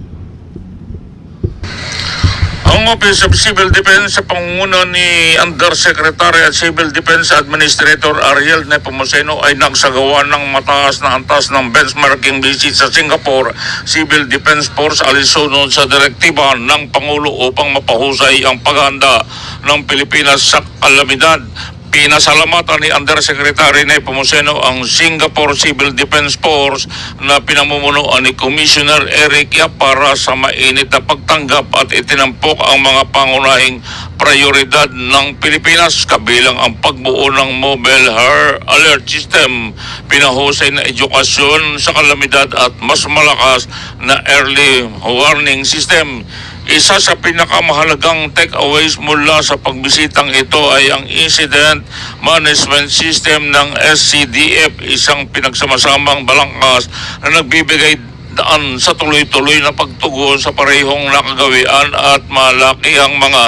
Ang Office of Civil Defense sa pangunguna ni Undersecretary at Civil Defense Administrator Ariel Nepomuceno ay nagsagawa ng mataas na antas ng benchmarking visit sa Singapore Civil Defense Force alisunod sa direktiba ng Pangulo upang mapahusay ang paghahanda ng Pilipinas sa kalamidad. Pinasalamatan ni Undersecretary Nepomuceno ang Singapore Civil Defense Force na pinamumunuan ni Commissioner Eric Yap para sa mainit na pagtanggap at itinampok ang mga pangunahing prayoridad ng Pilipinas, kabilang ang pagbuo ng Mobile High Alert System, pinahusay na edukasyon sa kalamidad at mas malakas na early warning system. Isa sa pinakamahalagang takeaways mula sa pagbisitang ito ay ang Incident Management System ng S C D F, isang pinagsamasamang balangkas na nagbibigay daan sa tuloy-tuloy na pagtugon sa parehong nakagawian at malaki ang mga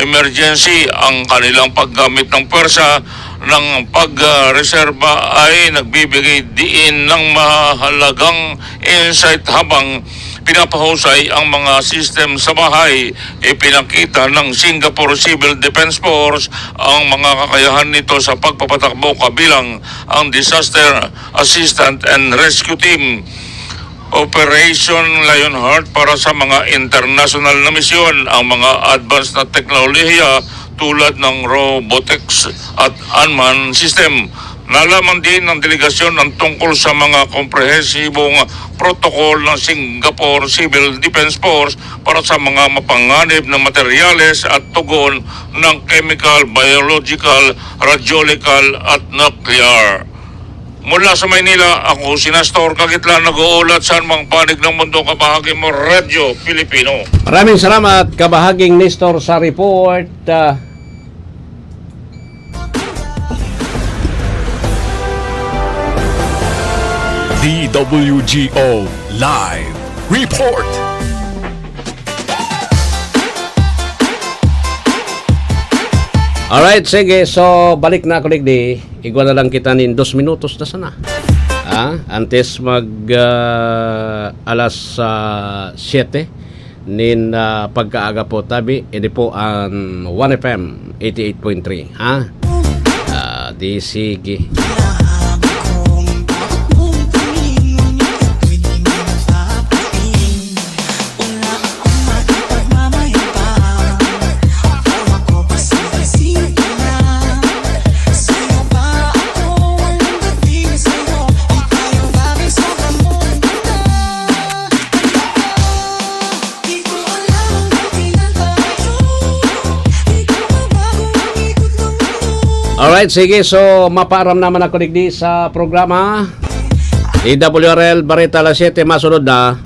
emergency. Ang kanilang paggamit ng pwersa ng pagreserba ay nagbibigay diin ng mahalagang insight habang pinapahusay ang mga system sa bahay. Ipinakita ng Singapore Civil Defense Force ang mga kakayahan nito sa pagpapatakbo, kabilang ang Disaster Assistance and Rescue Team, Operation Lionheart para sa mga internasyonal na misyon, ang mga advanced na teknolohiya tulad ng robotics at unmanned system. Nalaman din ng delegasyon ang tungkol sa mga komprehensibong protokol ng Singapore Civil Defense Force para sa mga mapanganib na materyales at tugon ng chemical, biological, radiological at nuclear. Mula sa Maynila, ako si Nestor Kagitla, nag-uulat sa anumang panig ng mundo, kabahagi mo, Radyo Pilipino. Maraming salamat, kabahaging Nestor, sa report. Ah, D W G O Live Report. Alright, sige. So, balik na ako digdi. Igwa na lang kita nin dos minutos na sana. Ah, antes mag, ah, alas, ah, siyete nin, ah, pagkaaga po, tabi, ini po ang One F M eighty-eight point three, ha? Ah, di sige. Alright, sige. So, mapaaram naman ako digdi sa programa. D W R L Bareta Alas Siyete, masunod na.